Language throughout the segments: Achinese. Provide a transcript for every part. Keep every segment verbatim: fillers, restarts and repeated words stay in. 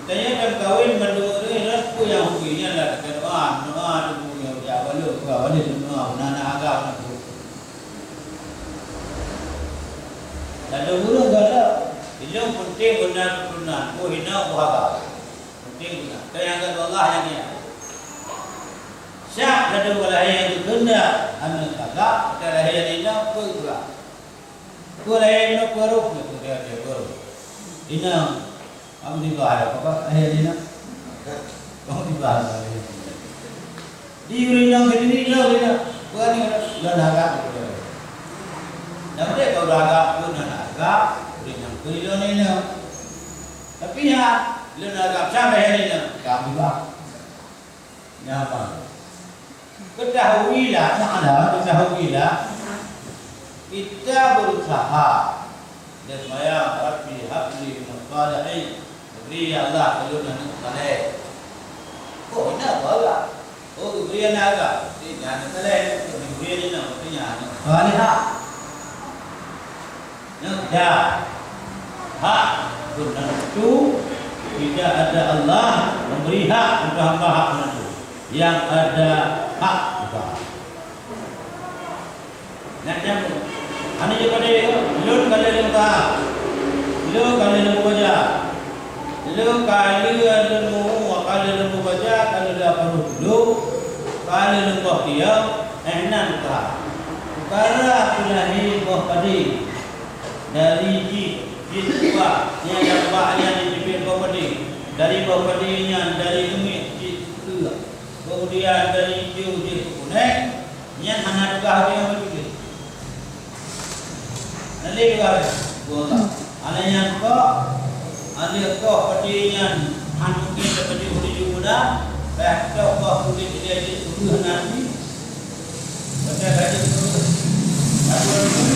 Tanyoe tameukawen mandum ureueng nyan peue nyang hukui nyan lah, tadoa, doa teungku nyang jak bak lôn, ka bak lôn doa, na, na agam na tu. Ladôm ureueng galak, ilong penting beuna keuturonan, peue hina, peue haga. Penting beuna. Ka nyang ka Allah nyang nyan. Siap ladôm ka lahé nyang geukheundak, aneuk agam, ka lahé nyang hina, peue gura. Peue laén nyoe peue roh nyoe, peue dia, dia peue roh. Inong, kamu tiba ada apa, Pak? Eh, Dina. Kamu tiba ada apa? Di ureueng inong sendiri, inong, inong. Peue ni, inong? Inong agam. Dah boleh kau dah agam, pun aneuk agam, ureueng inong, pun inong, inong. Tapi ya, inong agam, sampai hari inong, kamu tiba. Nyan apa? Ketahuilah, ma'lam, ketahuilah, kita berusaha dan sembahyang, "Rabbi habli minal salihin." Beri, ya Allah, keu lôn aneuk saleh. Oh, ina apa agam? Oh, geubri aneuk agam. Jadi, aneuk saleh, geubri aneuk, artinya aneuk salihah. Nyoe tidak. Hak belum tentu, tidak ada Allah memberi hak untuk hamba hak belum tentu. Yang ada hak usaha. Nyan nyambung. Hana jeuet padé, lôn ka lheueh lôn ka. Lôn ka lheueh lôn baca. Lôn ka lheueh lôn muhu, ka lheueh lôn baca, ka lheueh lôn parut dulu, ka lheueh lôn boh kiok, eh, nan ka. Peukara peulahé boh padé. Dari jih, jih ubak, nyang jak ubak nyan jiteubiet boh padé. Dari boh padé nyan, dari leumiek jih keu. Keumudian dari ijo jih keu punéh, nyan hana tugaih ureueng nyang meutuléh. Hana lé tugaih ureueng. Hana nyan kok, hana kok padé nyan han mungken tapajoh di jumeunan, bah toh boh kulét ilée jih tugaih nan jih. Watèe ka jeuet keu, ka jeuet keu,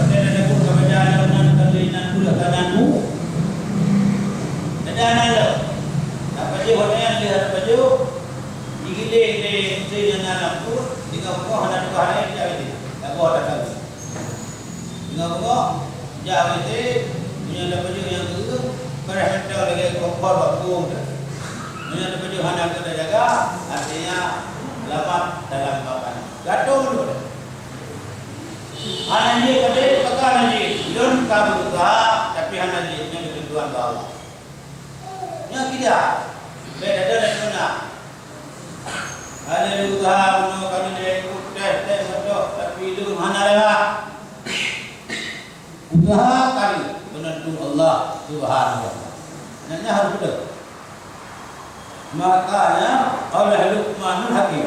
watèe na dapur ka baca lam nan, ka lheueh nan pula ka nan bu. Tada nan lom. Tapajoh watèe nyan lheueh tapajoh, jigiléng lé meusé nyang na lam pruet, singoh beungoh hana tugaih laén jak W C. Saboh that ka lheueh. Singoh beungoh, jak W C, meunyoe tapajoh nyang keu, kareh mantong lagèe kompor bak pueng teuh. Meunyoe tapajoh hana geujaga, artinya seulamat dalam babah nyan. Gadoh lôn. Hana jeuet padé, peukara hana jeuet. Lôn ka beuseuha, tapi hana jeuet, nyan keutentuan bak Allah. Nyan kira. Bèk that-that lagèe meunan. Ka lheueh lôn usaha bunoe, ka lheueh lôn ikot tes-tes mantong, tapi lôn hana lewat. Usaha ka lheueh, penentu Allah Subhanahu wa Taala. Nyan, nyan harôh beutôi. Makanya, oleh Luqmanul Hakim.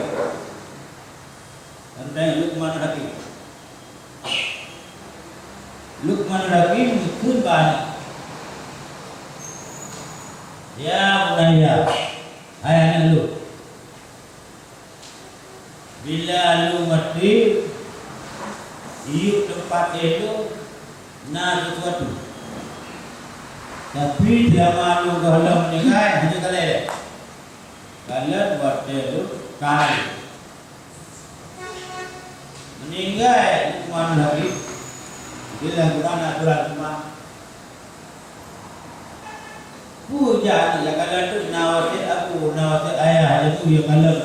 Teuntang Luqmanul Hakim. Luqmanul Hakim geukheun bak aneuëk, "Ya bunayya, hai aneuëk lôn, bila lôn maté, yub teumpat éh lôn na sisuatu. Tapi seulama lôn gohlom meuninggai, hana kalon lé. Kalon watée lôn ka." Meuninggai Luqmanul Hakim, di dalam Quran aturan umat. Peue jak aneuëk nyang kalon teuk na wasiet abu, na wasiet ayah, laju nyang kalon.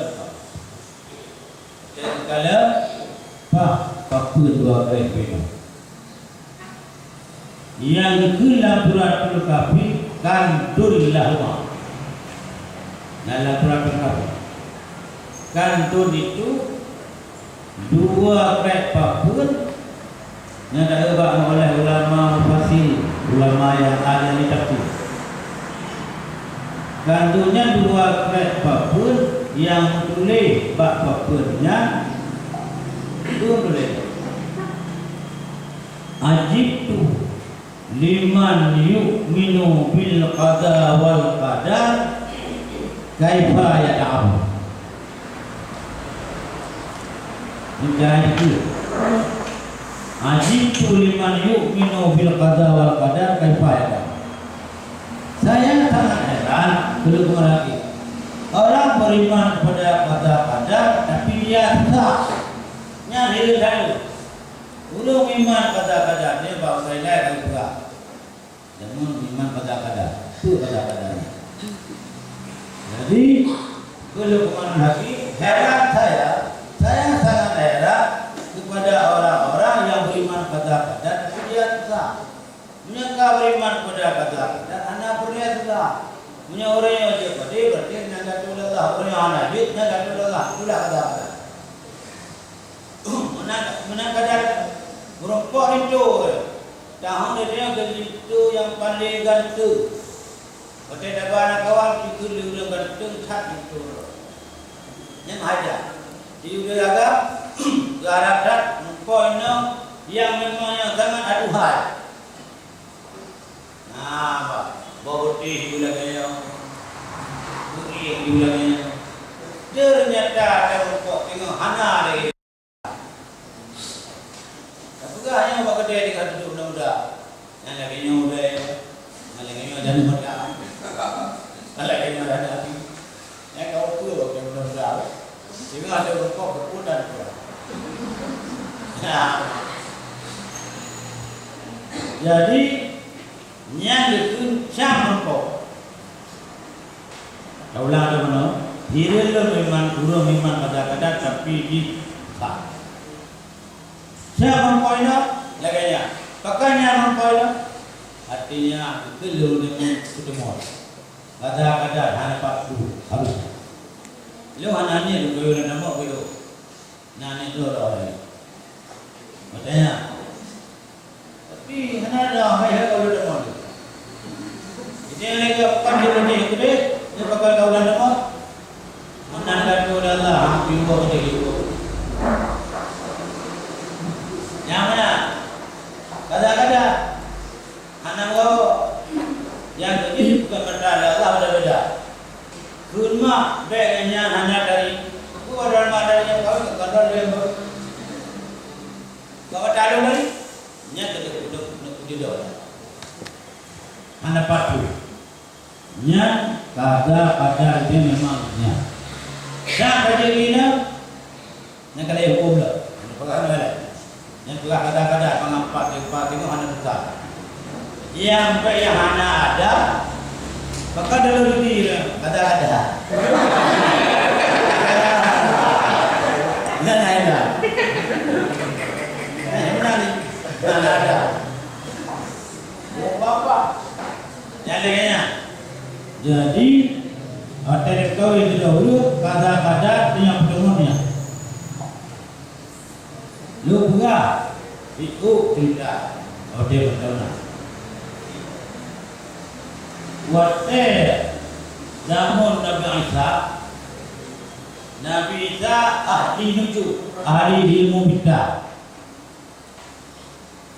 Nyang kalon, paih, papeuen dua kali peunoh. Nyang geukheun lam Suratul Kahfi, "Kanzun lahuma." Nah, lam Suratul Kahfi. Kanzun itu dua krek papeuen, nyang teuba oleh ulama mufassir, ulama nyang ahli tafsir. Kanzun nyan dua krek papeuen nyang tuléh bak papeuen nyan, tuléh, "Ajibtu liman yu'minu bil qada wal qadar, kaifa yad'ahu." Meujalan dikeue. "Ajibtu liman yu'minu bil qada wal qadar, kaifa yad'ahu." Saya sangat heran, keu lôn lagée. Orang beriman kepada qada qadar, tapi dia susah. Nyan hireuen that. Ureuëng iman qada qadar nyan bak ulée ilée ka geupeugah. Jameun iman qada qadar. Peue qada qadar nyan? Jadi, keu Luqmanul Hakim, heran saya, saya sangat heran kepada orang-orang yang beriman pada qadar tapi dia susah. Meunyoe ka beriman pada qadar, dan hana peureulèe susah. Meunyoe ureueng nyoe jeuet padé, berarti nyan gata lé Allah. Ureueng nyoe hana jeuet, nyan gata lé Allah. Itulah qadar. Meunan, meunan qadar meurumpok linto. Tahun dia keu linto nyang paléng ganteng. Watèe taba na kawan, dikeue lé ureueng ganteng that linto. Nyan haja. Di ulèe agam, geuharap that meurumpok inong nyang memang nyang sangat aduhai. Nah, bah, boh putéh di ulèe agam, putih di ulèe agam. Ternyata ada meurumpok teungoh hana lagèe. Tapeugah nyoe bak keudè tinggai dudoe muda-muda. Nyang lagèe nyoe udép, nyang lagèe nyoe jadi muda. Nyang lagèe nyoe jadi api. Nyang ka upeue bak keudè muda-muda. Tinggai ada rukok beupun dan beupun. Nah. Jadi, nyan dikeue cang rukok. Taulang lé meunoe, hireuen lôn memang ureueng memang kada-kada tapi jih sa. Siapa meupoh inong? Lagèe nyan. Pakon nyan meupoh inong? Artinya, beutôi lôn deungon peuteumuan. Kada-kada hana pat tu harus. Lôn hana nyan lôn kayue lam tamong kayue. Nah, ni tu orang lain. Makanya, tapi hana ada hai-hai kalau dah malu. Jadi, yang lagi apa kan dia ni, itu deh, dia bakal kau dah nama. Meunan gata lé Allah, hang piôh teuh ibu. Nyang mana? Kada-kada. Hana meurok. Nyang keudeh bukan mata lé Allah beda-beda. Kheun mak, bèk nyan hana tari. Ku ada mak tari nyang kawin, ku ada lé mak. Bak mata lôn tari. Nyan keuneuk, keuneuk, keuneuk keujodoh. Hana patuh. Nyan kada-kada nyan memang nyan. Dak ka jadi nyan, nyan ka laén huköm lom. Nyan peugah nyan laén. Nyan peugah kada-kada, mangat pat, pat singoh hana susah. Nyang pih nyang hana ada, maka dalam diri nyan kada-kada. Nyan ada. Nyan ada. Wong bapak. Nyan lagèe nyan. Jadi, watèe kawin di dahulu, kada-kada nyang peuteumon nyan. Lôn peugah, ikôt cerita watèe meuteumon. Watèe zaman Nabi Isa, Nabi Isa ahli nujum, ahli ilmu bintang.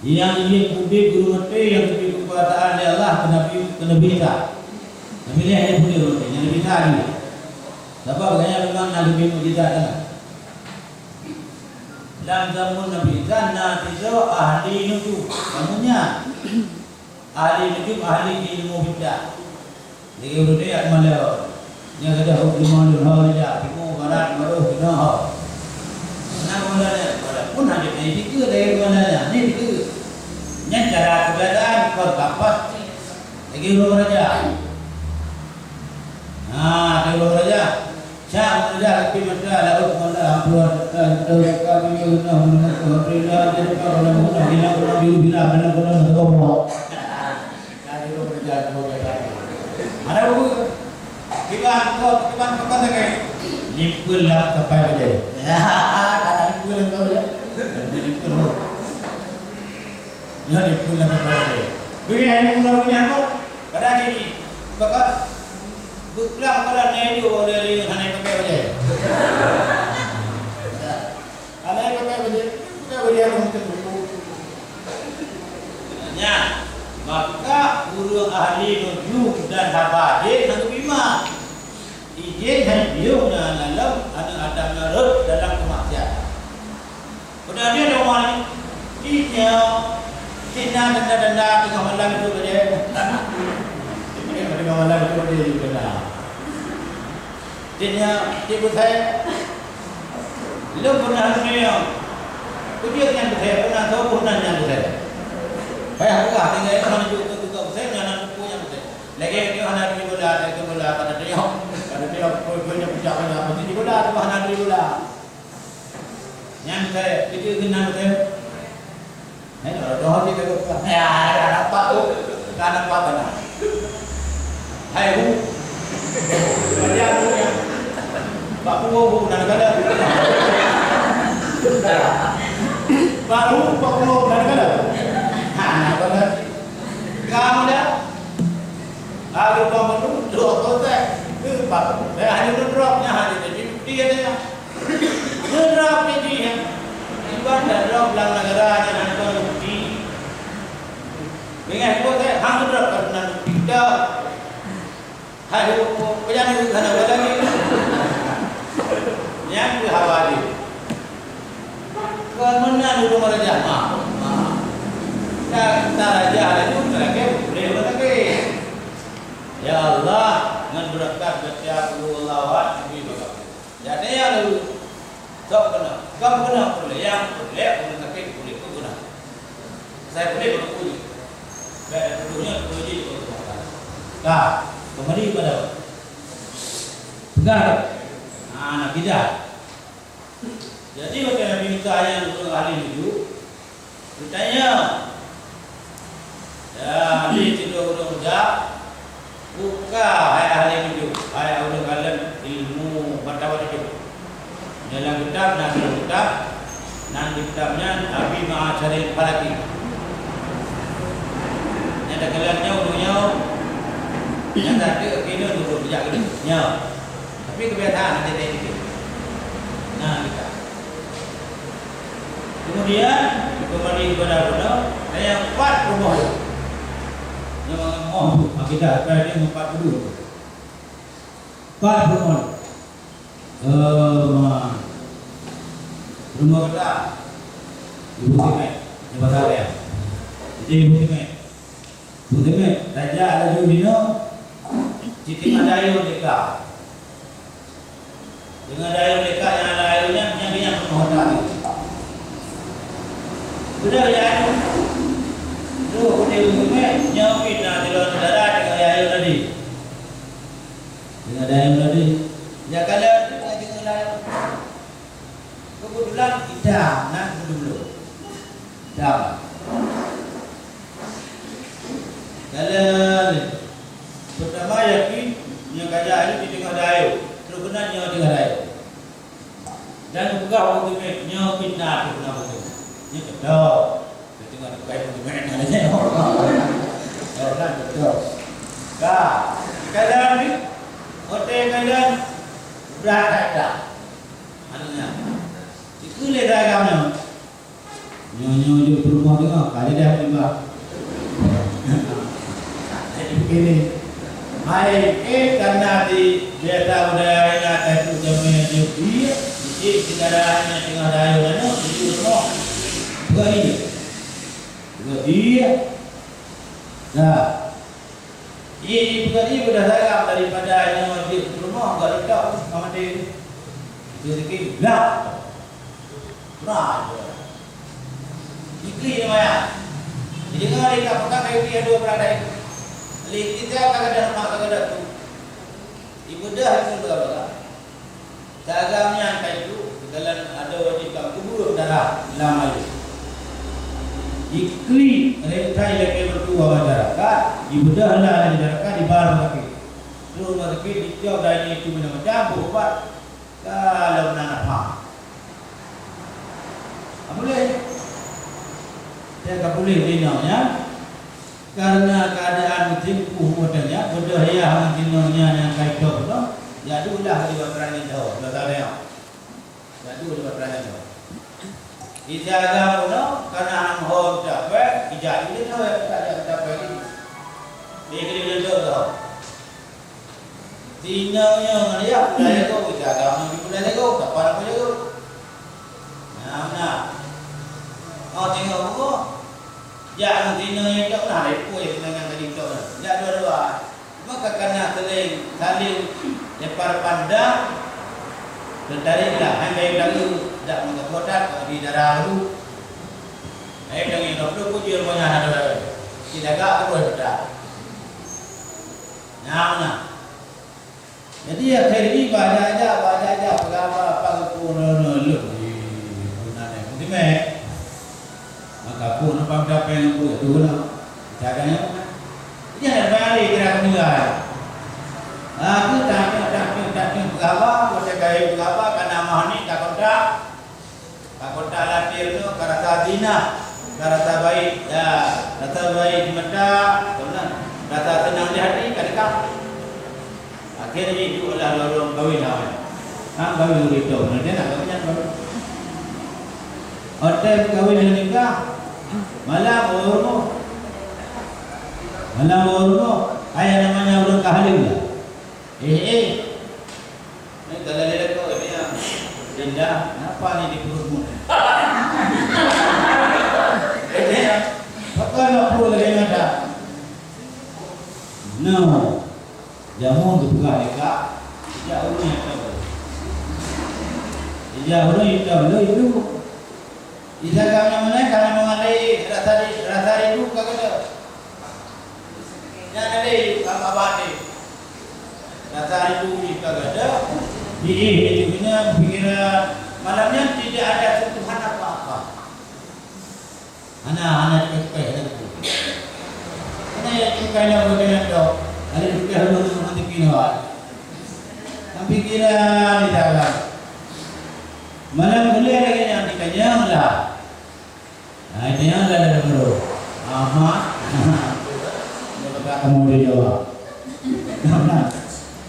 Nyang jeuet udép gurèe maté nyang geubri keukuasaan lé Allah keu Nabi, keu Nabi Isa. Nabi Isa nyang udép gurèe maté, nyang Nabi Isa jeuet. Sabab gobnyan memang na geubri mukjizat sangat. Lam zaman Nabi Isa na sidroe ahli nujum, namun nyan ahli nujum, ahli ilmu bintang. Lagèe ureueng nyan yak malèe. Nyan gadôh limong lôn ho rijak, timu, barat, baroh, keunoe ho. Meunan meunan nyan, walaupun hana jeuet na dikeue lagèe meunan nyan, ni dikeue. Nyan cara keubiasaan kon ka pasti. Lagèe ureueng raja. Ha, lagèe ureueng raja. Cak ureueng raja, tapi masa laôt meunan hampura, eh, eh, kami keunoe meunan, eh, jadi kalau meunan, hilang, kalau biru, biru, kalau meunan, Ada buku. Kiban, kiban pekan sagai. Limpun lah sampai bajai. Ya, ada limpun lah sampai bajai. Limpun lah. Ya, limpun lah sampai bajai. Bagi yang mula punya apa? Pada diri. Maka, buklang pada nai dua oleh lima hana pakai bajai. Alai pakai bajèe, pakai bajèe aneuëk teuh. Nyan, maka ureuëng ahli nujum dan haba jén hana geuiman. Ijén hana piôh na lalom aneuëk Adam na rhot dalam keumaksiatan. Padahai dia ada umat ni. Dia, dia na tanda-tanda tengah malam itu bajèe. Tengah malam itu bajèe juga na. Cit nyan, cit Beuthai. Lôn peunah deungoe. Peue jeuet nyan Beuthai, peunah soe, peunah nyan Beuthai. Payah peugah, tinggai nyoe hana jeuet keu tutoe Beuthai, nyan hana teupeu nyan Beuthai. Lagèe nyoe hana turi bola, lagèe bola, kada turi, kada turi, peue-peue nyang peucah bola, pasti di bola, tapi hana turi bola. Nyan keuh, itu keunan keuh. Hai, kalau doh di keuh, ya, ya, nampak tu. Ka nampak keunan. Hai, hu. Bajang hu ya. Bak puwoe hu nan kada. Baru bak puwoe nan kada. Ha, na kada. Kamu dah. Lalu kamu tu drop kotak. Ke bak. Dah hanya drop nya hanya jadi bukti ada. Drop ni dia. Iban dah drop dalam negara nya hanya bukti. Dengan kotak hang drop karena bukti dah. Hai, pejabat hana lagi. Nyang keu hawa jih. Kon meunan ureueng raja, ma, ma. Ta, ta raja laju, talakèe boleh ureueng lakèe. Ya Allah, ngon beureukat baca qul huwallahu ahad, Nabi bagapu. Jadi ya lalu, sok keunoe, gam keunoe peureulèe, nyang peureulèe ureueng lakèe boleh pun keunoe. Saya boleh bagapu jih. Baik, tuduh nyoe, tuduh jih, tuduh jih. Ka, kembali kepada peugah. Ah, nak pindah. Jadi, watèe Nabi Musa nyan ureueng ahli nujuk, geutanyong, "Ya, Nabi, sidroe ureueng jak, buka, hai ahli nujuk, hai ureueng kalon ilmu mata bacut." Dalam kitab, na sidroe kitab, nan kitab nyan Abi Ma'asyaril Falaki. Nyang takalon nyoe, ureueng nyoe, nyang tadeuk keunoe ureueng jak keunoe. Nyoe. Tapi kebiasaan ada di situ. Nah, kita. Kemudian, kembali kepada Rasulullah, saya empat rumah tu. Yang rumah tu, akidah saya dia empat puluh. Empat rumah tu. Eh, rumah. Rumah kita. Ibu Timek. Di Pasar Raya. Jadi, Ibu Timek. Ibu Timek, tajak laju dinoe. Di tengah dayung deka. Deungon dayung dekat nyang laén nyan, nyan, nyan peunoh that. Sudah ya, tu, tu dia meumeue, nyoe pih na sidroe syedara deungon dayung tadi. Deungon dayung tadi. Ya, kalau tu, deungon dayung. Kebetulan idang, nah, kebetulan. Idang. Jalan. Pertama yakin, nyang kajak nyoe di teungoh dayong. Terus keunan nyoe teungoh dayong. Dan geupeugah ureueng teumèe, nyoe fitnah, fitnah ureueng teumèe. Nyoe beutôi. Di teungoh bukai ureueng teumèe na lagèe nyoe. Nyoe kan beutôi. Ka, kadang ni, watèe kadang brat that. Anu nyan. Dikheun lé dayang nyoe. Nyoe-nyoe jeuet peurumoh teungoh, ka jadi haba. Jadi begini. Hai, eh, karena di biasa budaya ina tatu jamé jeuet, jadi kendaraan yang tengah dayung anu, jadi rumah. Bukan iya. Bukan iya. Nah, iya, iya, bukan iya, udah salam daripada yang wajib rumah, enggak letak, sama dia. Dia sikit, dah. Nah, ikli namanya. Jadi, dengar dia tak pegang kayu dia dua belah dai. Jadi, kita akan ada rumah, akan ada tu. Ibadah itu dua belah. Saagam nyan kayu, dalam ada wajib kat kubur darah lam air. Ikli, rentai lagi berdua masyarakat, ibadah lah masyarakat di bar sakit. Terus rumah sakit, dicop dan itu macam-macam, berubat. Kalau menang apa? Tak boleh. Dia tak boleh dina, ya. Karena keadaan musim puh model nyan, bodoh ya, hang dina nyan nyang kai tok tu, ya dulah di bakaran nyan jauh, dah tahu ya. Ya dulah di bakaran nyan jauh. Ija agam tu, karena hang hom capek, ija ini tu, ya, tak ada capek ini. Dia kena belajar tu. Sinong nyoe ngon yah peureulèe jago, jaga ngon peureulèe jago, kapan aku jago? Nah, nah. Oh, tengok buku. Jak ngon sinong nyoe cok nah, repot ya sinong nyang tadi cok nah. Jak dua-dua. Maka kana saling, saling lempar pandang. Tertariklah, hai bayi belakang, dak mengkepotat, di darah dulu. Hai bayi belakang, dua puluh pujur banyak ada. Tidak agak terus dah. Nah, nah. Jadi, akhé jih bak jak-jak, bak jak-jak, peugah apa, apa geupeu nyoe-nyoe lôn di Brunei Meutimé. Maka pun apa meudapat ngon buet tu na. Cara nyan. Jadi, hana bayar lé kira kira. Aku tak, tak, tak, tak, peugah apa, aku cakap peugah apa, karena mah ni tak kontak. Ka kontak laki nyoe ka rasa zinah, ka rasa baik, ya, rasa baik di mata, beuna, rasa seunang di hati, ka nikah. Akhé jih duek lah lorong kawin awai. Kan kawin ureueng itu, beuna dia nak kawin nyan baru. Hotel kawin dan nikah, malam ureueng. Malam ureueng, ayah namanya ureueng kahli lah. Eh, eh. Ni kalau dia lekor dia, Linda, kenapa ni di perutmu? Eh, dia, apa nak perut lagi ada? No. Jamu tu peugah dekat. Sejak ureueng yang tahu. Sejak ureueng yang tahu, lo itu. Di dalam yang mana, kalau mengalami rasa ri-, rasa rindu, kata dia. Nyan lé, ka abadi. Rasa rindu jih ka gata. Jih, jih, jih, jih, pikiran malam nyan tidak ada sentuhan apa-apa. Hana, hana cukai-cukai, hana cukai. Hana ya cukai nak berkenan dok. Ada cukai hana, hana cukai nak. Tapi kira di dalam. Malam boleh lagi yang dikanyang lah. Nah, itu yang ada dalam perut. Aha. Dia bakal kamu dia jawab.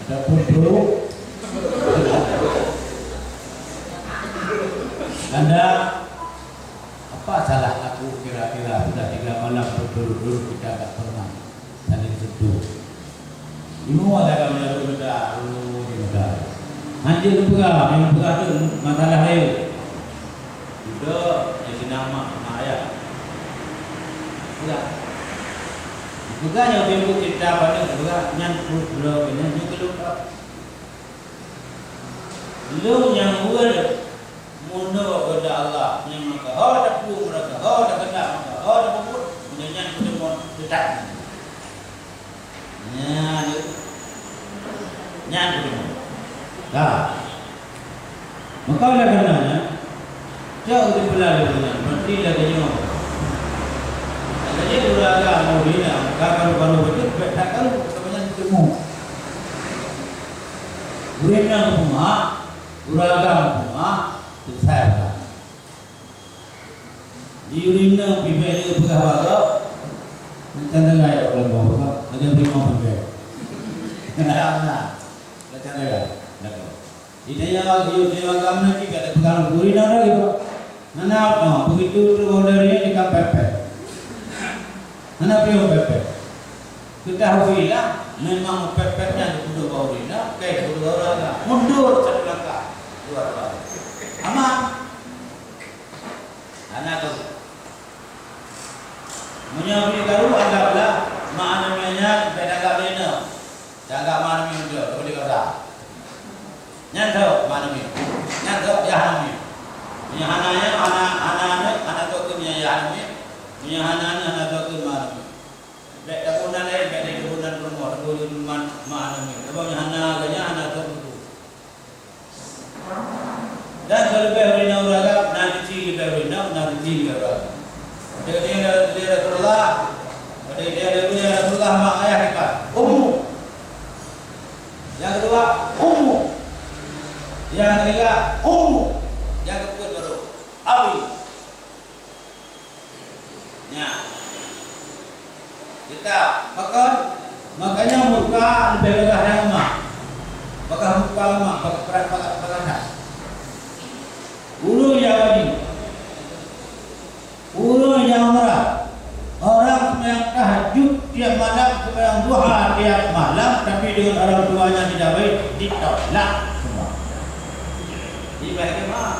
Ada pun perut. Anda, apa salah aku kira-kira sudah tiga malam berturut-turut kita tak pernah saling sentuh. Ibu ada kamu lalu muda, dulu di muda. Hanjeuet peugah, yang peugah tu masalah lain. Muda, yang senang mak, mak ayah. Peugah. Peugah yang timbul cerita pada peugah, nyan pun beliau kena nyoe keluar. Lôn nyang weueh, meunurot keuheundak Allah, nyang maka ho tapeubuet, maka ho takeunak, maka ho tapeubuet, meunyoe nyan peutemuan teutab. Nyan, nyan peutemuan. Ka. Maka oleh karenanya, cok di bulan lima bulan, berarti lagi nyoe. Jadi, ureueng agam mau bina, ka karu-karu beutôi, bèk that karu, sebenarnya ketemu. Ureueng nyang peumat, ureueng agam peumat, selesai urusan. Di ureueng inong pih bèk lé peugah bak gob, macam mana ya Allah, Allah, ada beri mau pih bèk. Nah, nah, macam mana ya? Nah, di daya, di daya agam nanti kat pegang ureueng inong dah gitu. Mana, oh, begitu tu order ni, dia kan pepet. Mana pion pepet? Ketahuilah, memang pepet nyan dipeuduek bak ureueng inong, kai dipeuduek bak ureueng agam. Mundur satu langkah, dua langkah. Aman. Hana tu. Meunyoe bri karu, anggaplah mak aneuk miet nyan bèk tanggap lé inong. Tanggap mak aneuk miet, beutôi, beutôi kata. Nyan tho mak aneuk miet. Nyan tho yah aneuk miet. Meunyoe hana nyan, hana, hana aneuk, hana tho keu nyan yah aneuk miet. Meunyoe hana nyan, hana tho keu mak aneuk miet. Bèk taboh nan laén, bèk taboh nan peurumoh, taboh lé mak, mak aneuk miet. Sabab nyan hana, geuh nyan hana tho keu. Dan keu leubeh ureueng inong ureueng agam, na geuci leubeh ureueng inong, na geuci leubeh ureueng agam. Watèe geutanyong lé Rasulullah, watèe geutanyong lé Rasulullah, mak ayah dipat? Ummu. Nyang keudua, ummu. Nyang keutiga, ummu. Nyang keupeuet baru, abi. Nyan. Kita, maka, makanya murka leubeh gagah nyang mak. Maka murka mak, bak, bak, bak, bak, bak. Ureueng nyang wajib. Ureueng nyang umrah. Orang seumayang tahajud tiap malam, seumayang duha tiap malam, tapi dengan orang tuanya tidak baik, ditolak semua. Ibarat jemaah.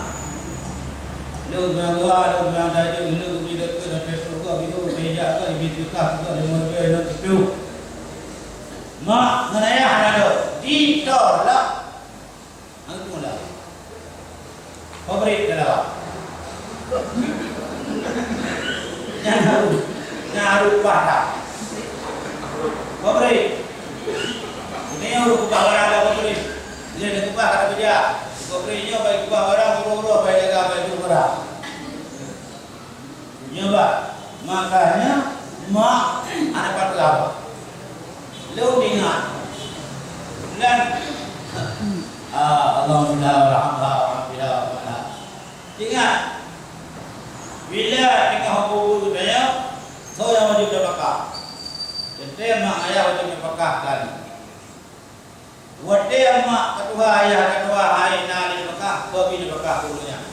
Lôn nyang dua, lôn nyang dua, lôn bri deukeuet ateueh syeuruga, bingung bri jak keu ibi teuka keu lima juta lima ratus. Mak ngon ayah hana dok, ditolak. Hana teumoh lagèe. Pabrik dah lawak. Nyang harus, nyang harus paham. Pabrik. Nyoe keubah barang bak putri. Lé keubah kata kerja. Putri nyoe bagi keubah barang, uroe-uroe bagi jaga bagi barang. Nyoe bah, makanya mak ada patut apa? Lôn ingat. Dan, ah, Allahumma warhamha wa afiha wa anha. Ingat, bila tengah bubu tanya, soe nyang wajib nafakah? Teuntée mak ayah wajib nafakah kan. Watée mak ka tuha, ayah ka tuha, hai na lé nafakah, bagi nafakah keu ureueng nyan.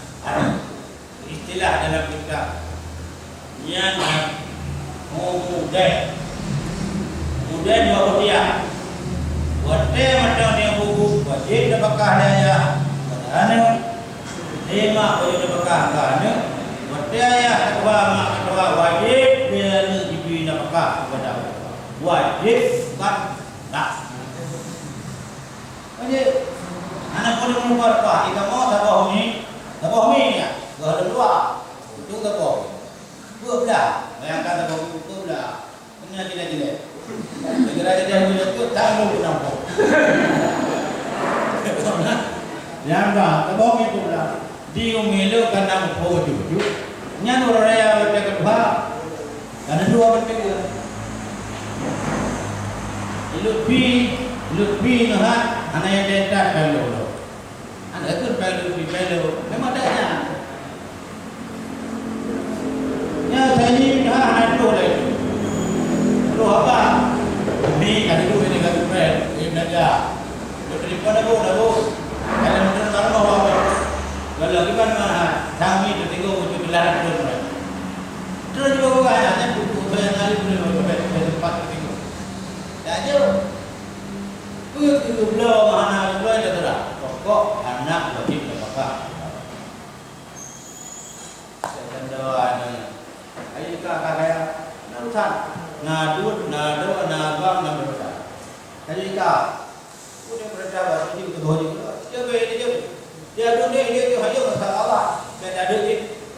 Istilah dalam kitab. Nyan mudeh. Mudeh dua boh tiang. Watée mantong tiang bubu, wajéb nafakah lé ayah. Pada aneuk, lé mak wajéb nafakah keu aneuk. Watée ayah ka tuha, mak ka tuha, wajéb lé aneuk jibri nafakah kepada Allah. Wajéb, bukan nak. Wajéb. Hana boleh meurupa-rupa. Di kamoe saboh mi, saboh mi nyan. Dua dua. Untung saboh. Dua belah. Bayangkan saboh mi dua belah. Kena gila-gila. Negara jadi yang punya tu tanggung kenapa? Yang dah, saboh mi dua belah. Di umi lôn ka na muphom bacut-bacut. Nyan ureueng raya watée ka tuha. Ka na dua batée. Ilut pi, ilut pi neuhat, hana nyang teuintat ka lôn. Hana keuh pai ilut pi, pai lôn. Memang dak nyan. Nyan saji neuhat hana troh lé. Troh apa? Umi ka hidup ini ka tupai, umi belajar. Lôn telepon Abu, Abu. Kalau menurut Abu, Abu. Kalau gimana, kami tertinggal untuk gelar turun. Terus juga bukan hanya duduk saya tadi boleh sampai sampai tempat tertinggal. Tak jauh. Kuyu kuyu bloe, mana bloe dah terang. Pokok anak wajib nafakah. Saya tanda ada. Ayo ka ka kaya. Na urusan. Na duit, na do, na abang, na urusan. Ayo ka. Udah berita baru ni betul ni. Dia baik dia. Dia dunia dia tu hanya masalah Allah. Dia tak ada ni.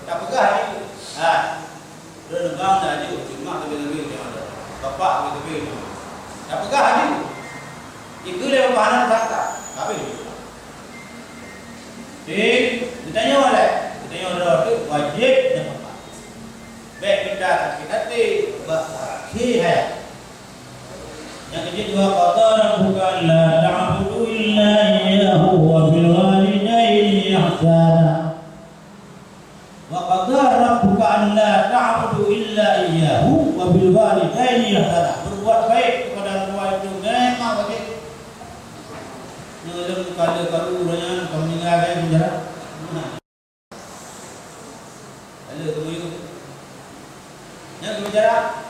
Tak pegang ni. Ha. Dia negang dah je. Cuma tapi tapi dia ada. Bapak tapi tapi. Tak pegang ni. Itu dia bahan sangka. Tapi. Jadi, ditanya oleh, ditanya oleh tu wajib nafakah. Baik kita sakit hati, bak sakit hai. Nyang keujeuet, "Wa qada rabbuka alla ta'budu illa iyyahu wa bil walidaini ihsana." "Wa qada rabbuka alla ta'budu illa iyyahu wa bil walidaini ihsana." Berbuat baik kepada orang tua itu memang wajib. Nyoe lôn kala karu ureueng nyan ka meuninggai, kan, penjara. Nah. Lalu kemudian, nyang bicara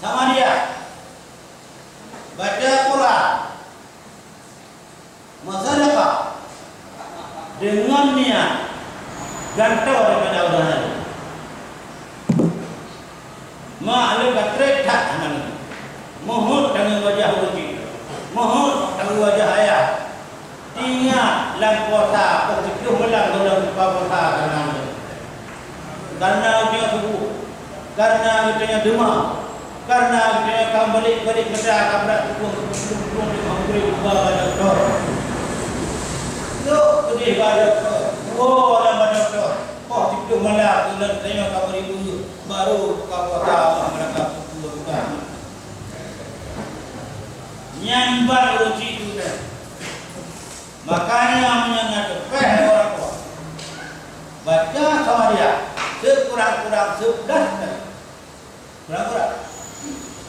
sama dia. Baca Quran, bersedekah dengan niat gantoe daripada ureueng laén. Mak lôn ka trép that hana lôn. Meuheuet tangieng wajah ureueng chik. Meuheuet tangieng wajah ayah. Ingat lam puasa, poh siplôh malam gohlom buka puasa kareuna lôn. Kareuna geutanyoe subuh, kareuna geutanyoe deuma, kareuna geutanyoe ka balek-balek mata ka brat tuboh, tuboh di maghrib ba bak dokto. Lhok keudeh bak dokto, woe lam bak dokto. Poh siplôh malam geutanyoe ka bri buet, barô buka puasa, Allah meuraka buka. Nyan ban ureueng chik tu teuh. Makanya meunyoe na teupeh lé ureueng tua, baca sama dia sekurang-kurang sebelas kali. Kurang-kurang.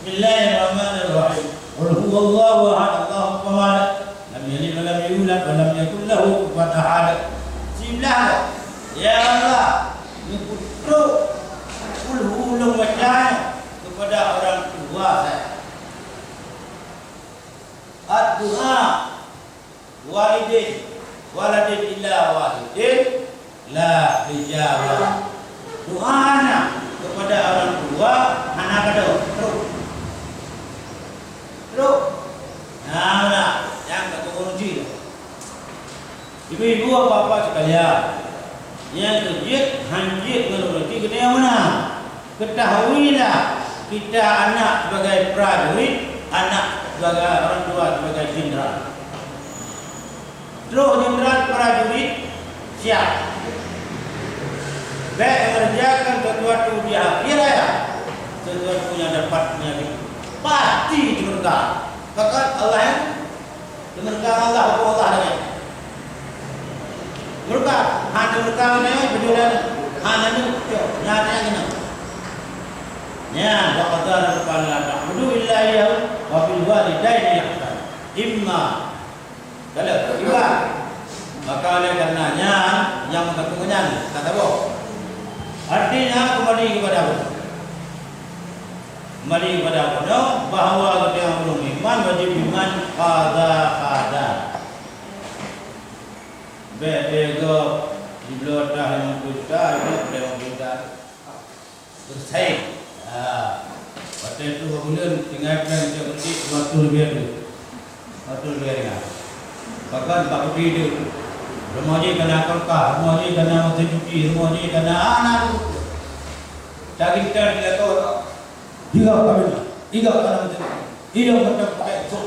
Bismillahirrahmanirrahim. Qul huwallahu ahad, Allahu samad. Lam yalid wa lam yulad wa lam yakul lahu kufuwan ahad. Siblah. Ya Allah, neupeutrok qul hu lôn baca kepada orang tua saya. Ad-du'a walidin, waladin illa wahidin, la hijaba. Doa anak kepada orang tua hana gadôh. Trok. Trok. Nah, nah, nyang ka turun uji. Ibu-ibu, bapak-bapak sekalian, nyang keujeuet hanjeuet ngon ureueng chik geutanyoe meunan. Ketahuilah, kita anak sebagai prajurit, anak Sebagai orang tua, sebagai jenderal. Trok jenderal prajurit siap. Bèk mengerjakan sesuatu di akhirat, sesuatu yang dapat menyakiti. Pasti dimeureuka. Bahkan Allah yang dimeureuka Allah, Allah lagèe. Meureuka, hana meureuka nyan, beujeuet nyan, hana nyan, cok, nyan, nyan, nyan. Nyan, wa qadara rabbuka alla ta'budu illa iyyahu wa bil walidaini ihsana. Imma Kalau iba, maka oleh karena nyan nyang meutakwa nyan ka saboh. Artinya kembali kepada Allah. Kembali kepada Allah, bahwa geutanyoe ureueng iman wajib iman qadha qadar. Bèk teuga jibloe tah limong ploh juta, jibloe limong ploh juta. Bersaing. Ha. Watèe tu bak buleuen tinggai péng cok keutik dua ratus lebih tu. Dua ratus lebih ringan. Bahkan bak keutik tu. Rumoh jih kana kulkas, rumoh jih kana mesin cuci, rumoh jih kana anak tu. Daging ter dia tu. Tiga kami. Tiga kana mesin cuci. Tiga macam pakai sok.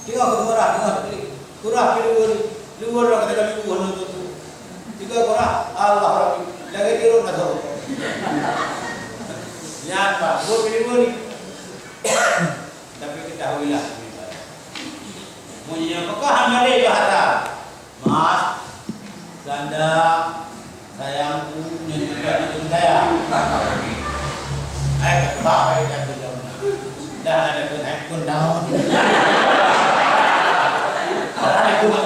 Teungoh keupeurah, teungoh teuklik. Kurah keu luweue, luweue rot kata kami buah nonton tu. Tiga kurah, Allah Rabbi. Lagèe tirot na saboh. Nyan, Pak, buet keu luweue ni. Tapi ketahuilah, meunyoe apakah hana lé bahasa, Mas, ganda, sayangku, nyan juga nyan sayang. Hai, kata bapak, hai, kata jam. Dah ada pun, hai, pun daun. Hai, pun.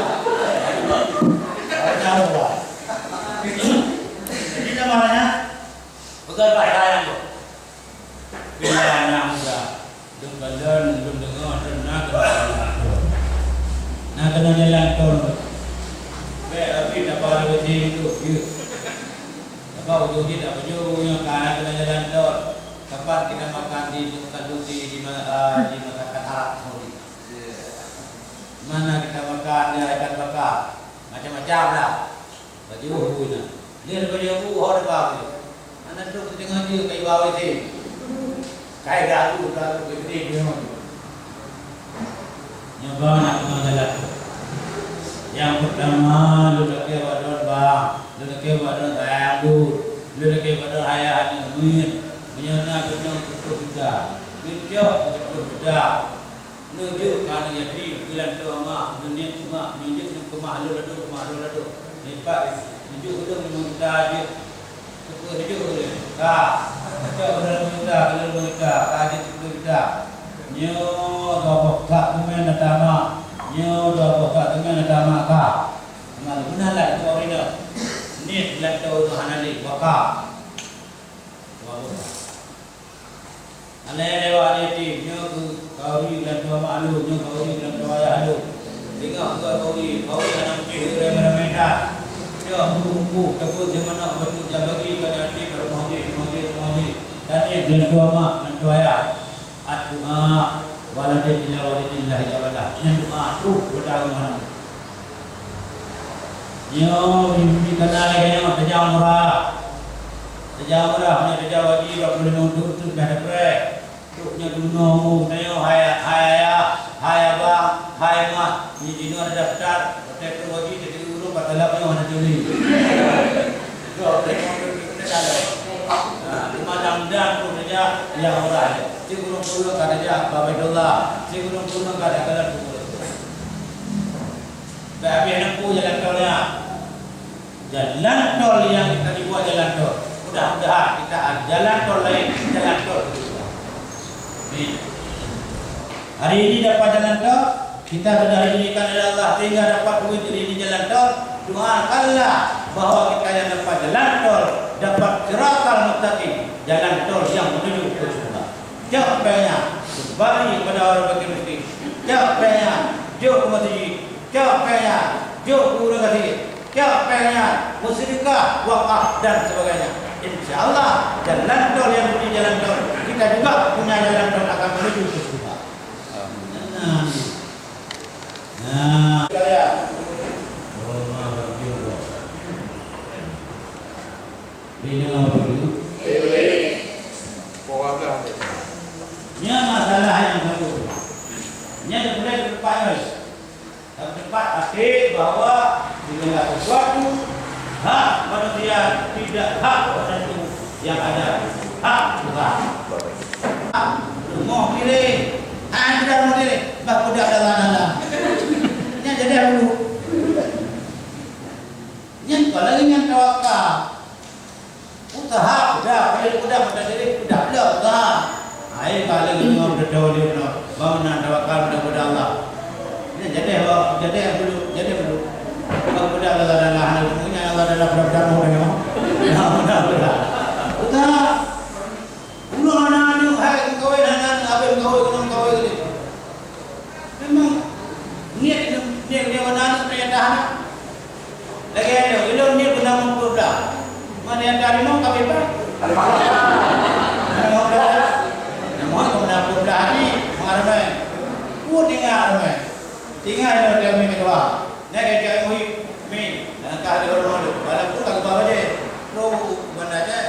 Daun, daun, wah. Jadi, namanya, bukan bahasa yang tu. Bila anak muda, lôn kalon, lôn deungoe, lôn na keunong jalan tol. Na keunong jalan tol. Bèk, tapi tak payah lewat sini tu, ya. Apa ujung dia tak ujung, yang ka na keunong jalan tol. Tempat kita makan di, di, di, di, ma-, ah, di masyarakat Arab Saudi. Mana kita makan, di ikan bakar. Macam-macam lah. Baju bu na. Lheueh baju bu ho depa. Aneuk trok siteungoh jeuet ka iba W C. Kai garu, garu gede deungon. Nyoe ba na keunong jalan. Nyang peurtama, lôn lakèe bak droen bang, lôn lakèe bak droen sayang lôn, lôn lakèe bak droen ayah aneuk meuet. Meunyoe na keunong siplôh juta, neucok siplôh juta. Neujok keu aneuk yatim, geulantoe mak, neuniet mak, neujok ngon keumah lôn ladôm, keumah lôn ladôm. Neujok, neujok ulôn limong juta jeuet. Syukur neujok ulôn. Ka. Cok ulôn limong juta, ulôn limong juta, ka jeuet siplôh juta. Nyoe dua boh sak teumèe na tama. Nyoe dua boh sak teumèe na tama ka. Teuma lôn meunan lam doa inong. Niet geulantoe ulôn hana lé, wakaf. Dua boh sak. Aneuk lewat yatim, nyoe keu kauri geulantoe mak lôn, nyoe kauri geulantoe ayah lôn. Singoh keu kauri, kauri hana meucéh ramé-ramé that. Nyoe keu teungku, teungku simanok beutôi jak bagi pada yatim, rumoh jih, rumoh jih, rumoh jih. Dan nyoe geulantoe mak, geulantoe ayah. Addu'a walatin ila walidillahi abada. Nyan doa troh beudawa meunan. Nyoe mimpi kana lagèe nyoe, tajak umrah. Tajak umrah, nyoe tajak haji, dua puluh lima untuk tu dah dapat. Trok nyoe dunoe mu, tanyoe hai, hai ayah, hai abang, hai mak, nyoe jinoe ada daftar, watèe trok haji, jadi ureueng patalab nyoe hana tuli. Dua puluh lima untuk tu dah dapat. Nah, cuma dang-dang tu tajak, yang umrah. Cik ureueng pulung ka tajak, Baitullah. Cik ureueng pulung ka tajak, jalan kubur. Bèk habéh neupue jalan tol nyan. Jalan tol nyang ka dibuat jalan tol. Mudah-mudahan kita ada jalan tol laén, jalan tol keudua. Amin. Hari ini dapat jalan tol, kita sudah diberikan oleh Allah sehingga dapat duit jadi ini jalan tol. Doakanlah bahwa kita yang dapat jalan tol, dapat siratal mustaqim, jalan tol yang menuju ke surga. Cok péng nyan, kembali kepada orang fakir miskin. Cok péng nyan, jok ke masjid. Cok péng nyan, jok keu ureueng gasien. Cok péng nyan, meuseudekah, wakaf, dan sebagainya. Insya Allah, jalan tol yang menjadi jalan tol, kita juga punya jalan tol akan menuju ke surga. Nah, nah. Nyan masalah Até bahwa segala sesuatu hak manusia tidak hak tertentu yang ada hak Tuhan. Rumoh kiri, hana rumoh kiri, bah kuda dalam-dalam. Nyan jadi dulu. Nyan kalau nyan tawakal. Usaha, udah, boleh udah, pada diri, udah, udah, usaha. Hai, paling lima belas tahun dia kena bangunan tawakal pada Allah. Ini jadi, jadi dulu, jadi dulu. Kalau udah, Allah dah lah, punya Allah dah lah, dah, dah, dah, dah. Udah, udah, udah. Udah, anak-anak, hai, kawin, anak-anak, abang kawin, kena kawin, gitu. Memang niat, niat, niat, anak-anak, ternyata anak. Lagèe nyoe, ulôn ni pernah meupeublah. Mari anda limong kami, Pak. Limong belas. Namun, keu meupeublah ni, meuharmai. Ku tinggai harmai. Tinggai lôn di kami keudua. Nyan keu cak muhim. Mi, langkah di rumah tu. Walaupun tak ubah baju. Lu, mana aja.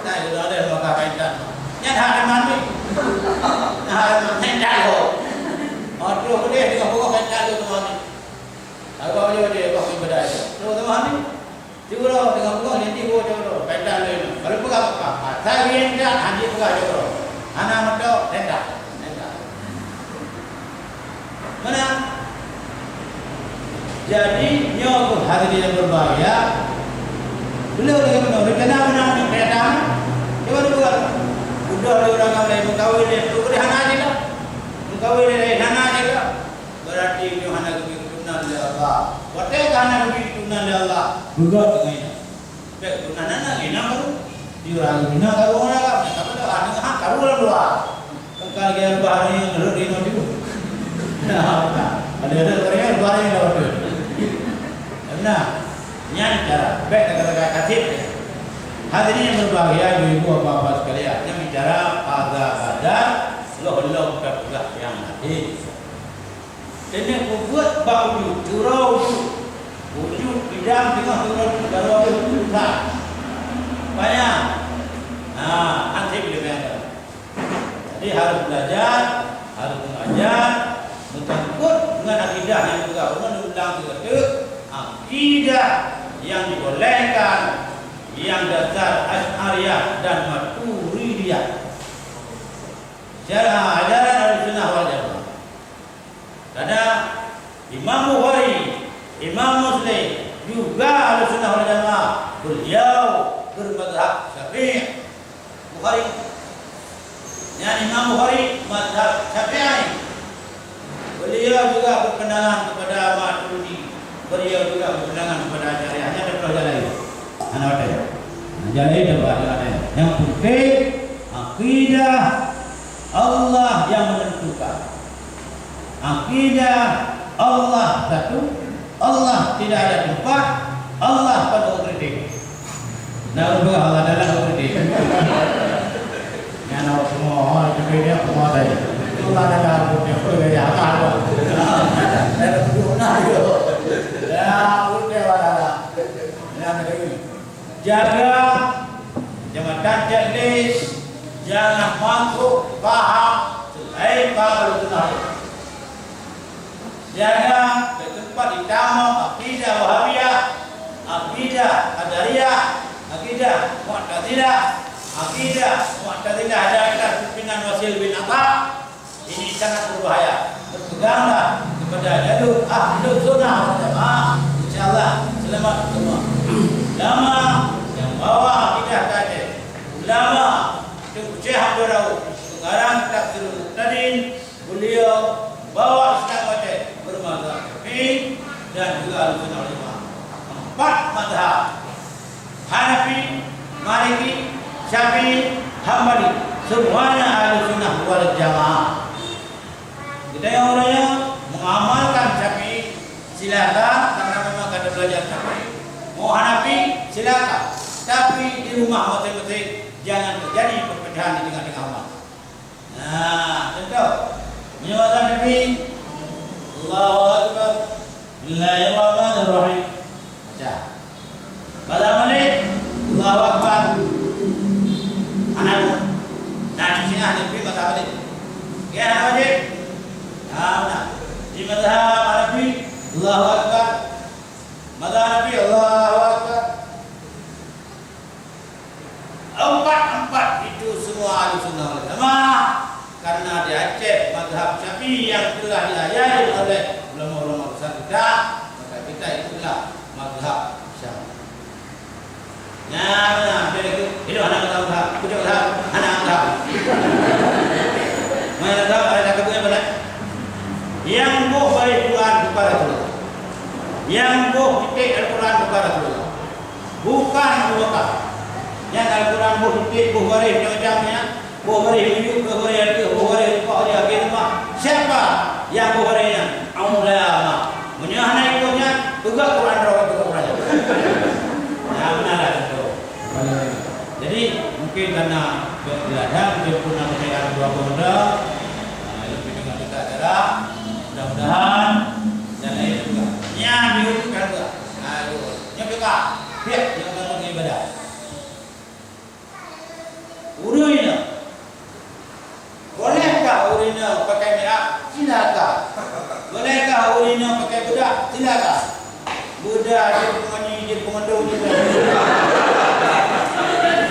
Nah, itu ada yang bakal kaitan. Nyan hak iman ni. Nah, hak iman. Nyan dah lo. Aduh, boleh dengan pokok kaitan tu, teman ni. Agak boleh dia buat ibadah itu. Teman-teman ni, tiwara dengan bunga yang tiwara tiwara. Kaitan lain. Kalau pegang apa? Asal dia tidak, hanya pegang tiwara. Hana mata, tidak. Tidak. Mana? Jadi, nyoe pun hadirin yang berbahagia. Beliau lagi menurut, kenapa nak kereta? Coba dua. Udah ada orang ramai mengkawin dia, tu boleh hana aja lah. Mengkawin dia lain hana aja lah. Berarti nyoe hana geubri keuturonan lé Allah. Watèe ka hana geubri keuturonan lé Allah, beugöt teungoh nyan. Bèk keuturonan aneuk inong baru. Di ureueng inong karu ureueng agam, nyang ka beudôh aneuk hak karu ureueng dua. Kan ka lagèe ureueng baharia nurot di inong jih. Nah, ada, ada ureueng baharia dah beutôi. Nah, nyan cara bèk taga-taga kasih. Hadirin yang berbahagia, ibu-ibu, bapak-bapak sekalian, nyan bicara pada badan, lom-lom tapeugah nyang laén. Keuneuk peubuet bak ujeut, uroe ujeut. Ujeut bidang teungoh turun, baru ujeut that. Payah. Ha, hana boleh meunan. Jadi, harôh belajar, harôh mengajar, meusangkut ngon akidah nyang peugah ulôn ulang sigoe teuk, akidah nyang dibolehkan, nyang dasar Asy'ariyah dan Maturidiyah. Cara ajaran Ahlussunnah wal Jamaah. Karena Imam Bukhari, Imam Muslim, juga Ahlussunnah wal Jamaah, beliau bermazhab Syafi'i. Bukhari. Nyan Imam Bukhari mazhab Syafi'i. Beliau juga berpandangan kepada Maturidi. Beliau juga berpandangan kepada Asy'ariyah. Hanya ada dua jalan. Hana ada. Nah, jalan itu ada. Yang penting akidah Allah yang menentukan. Akidah Allah satu, Allah tidak ada tempat, Allah penuh kritik. Nah, ubah Allah dalam kritik. Yang nak semua, oh, itu dia semua tadi. Itu Allah dalam kritik, itu dia Allah. Dalam kritik, nah, itu. Ya, udah, Allah dalam. Nah, negeri. Jaga jabatan teknis, jangan masuk paham selain paham Ahlussunnah. Jaga di tempat ditamong akidah Wahabiyah, akidah Qadariyah, akidah Mu'tazilah, akidah Mu'tazilah dan pimpinan Wasil bin Atha. Ini sangat berbahaya. Berpeganglah kepada jalur Ahlussunnah wal Jamaah. Insya Allah, selamat semua. Ulama yang bawa akidah tadi, ulama Teungku Syekh Abdul Rauf, pengarang Tafsirul Muqtadin, beliau bawa Islam watèe bermazhab Syafi'i dan juga Ahlussunnah wal Jamaah. Empat mazhab. Hanafi, Maliki, Syafi'i, Hambali, semuanya Ahlussunnah wal Jamaah. Kita yang ureueng mengamalkan Syafi'i, silakan, karena memang kada belajar Syafi'i. Mau Hanafi, silakan. Tapi di rumah masing-masing jangan terjadi perpecahan di tengah-tengah umat. Nah, contoh. Meunyoe azan Nabi, Allahu Akbar. Bismillahirrahmanirrahim. Baca. Baca balik. Allahu Akbar. Anak. Nah, di sini ada Nabi baca balik. Ya, anak wajib. Nah, nah. Di mazhab Hanafi, Allahu Akbar. Mazhab Nabi, Allahu Akbar. Empat-empat itu semua Ahlussunnah wal Jamaah. Karena di Aceh mazhab Syafi'i yang telah diajarkan oleh ulama-ulama besar kita, maka kita ikutlah mazhab Syafi'i. Nah, nah, dia kata, "Ini anak mazhab, kujak mazhab, anak mazhab." Mana mazhab ada tak kebun mana? Yang boh baréh Quran buka Rasulullah. Yang boh titik Al-Quran buka Rasulullah. Bukan Abu Bakar. Nyan Al-Quran boh titik, boh baréh macam-macam nyan. Boh baréh miyueb, boh baréh ateueh, boh baréh rukok, di akhé teuma. Siapa nyang boh baréh nyan? Ulama. Meunyoe hana ikot nyan, peugah Quran droe, peugah Quran nyan. Nah, beuna lah contoh. Jadi, mungkin karena beuladang, mungkin pun nak kaya dua boh dah. Nah, lebih dengan kita acara. Mudah-mudahan dan lain juga. Nyan, diwujudkan juga. Nah, itu. Nyan juga. Pihak yang bangun ibadah. Ureueng inong. Bolehkah ureueng inong pakai make up? Silakan. Bolehkah ureueng inong pakai bedak? Silakan. Bedak jeuet peungaji, jeuet peumandum, jeuet peumandum.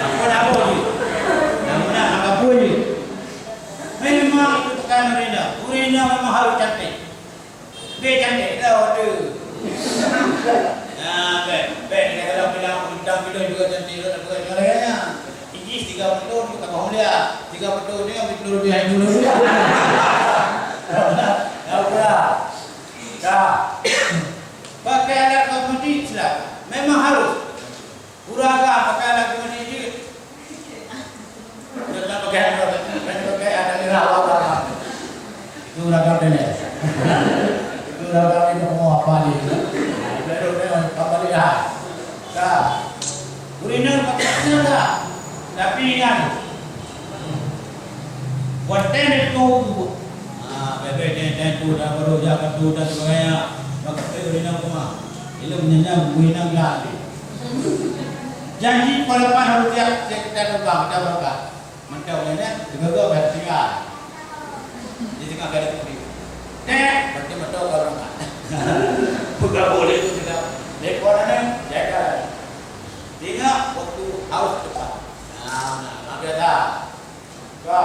Apa nak buat jeuet? Nak menang apa pun jeuet. Memang itu bukan ureueng inong. Ureueng inong memang harus cantik. Bèk cantik dah, waduh. Nah, bèk, bèk, kita kalau bilang bintang film juga cantik, tak bukan orang lain. Ijih tiga puluh tahun tu tak faham dia. Tiga puluh tahun ni ambil peluru lebih hari dulu. Dah pula. Dah. Pakai alat kosmetik, silakan. Memang harus. Ureueng agam pakai alat keumeuni jeuet. Jangan pakai, jangan pakai adat daerah awak agam. Itu ureueng agam deh. Itu ureueng agam ni mau apa ni? Itu dia, apa dia? Dah. Ureueng inong pakai adat dah. Tapi ingat, watèe neutôp uduk. Ah, bèk-bèk nyan, nyan tu dah baru jak ka tu dan sebagainya. Maka tu ureueng inong keumah. Ilôn nyan, nyan, ureueng inong jak tu. Janji peulepas harus siap, siap kita terbang, kita berangkat. Mantap nyan, nyan, tiba-tiba dah tinggal. Di tengah garis kuning. Tek, berarti betul kau berangkat. Bukan boleh tu sudah. Lekor ni, jaga. Ingat, waktu haus cepat. Nah, nah, nah, biasa. Ka.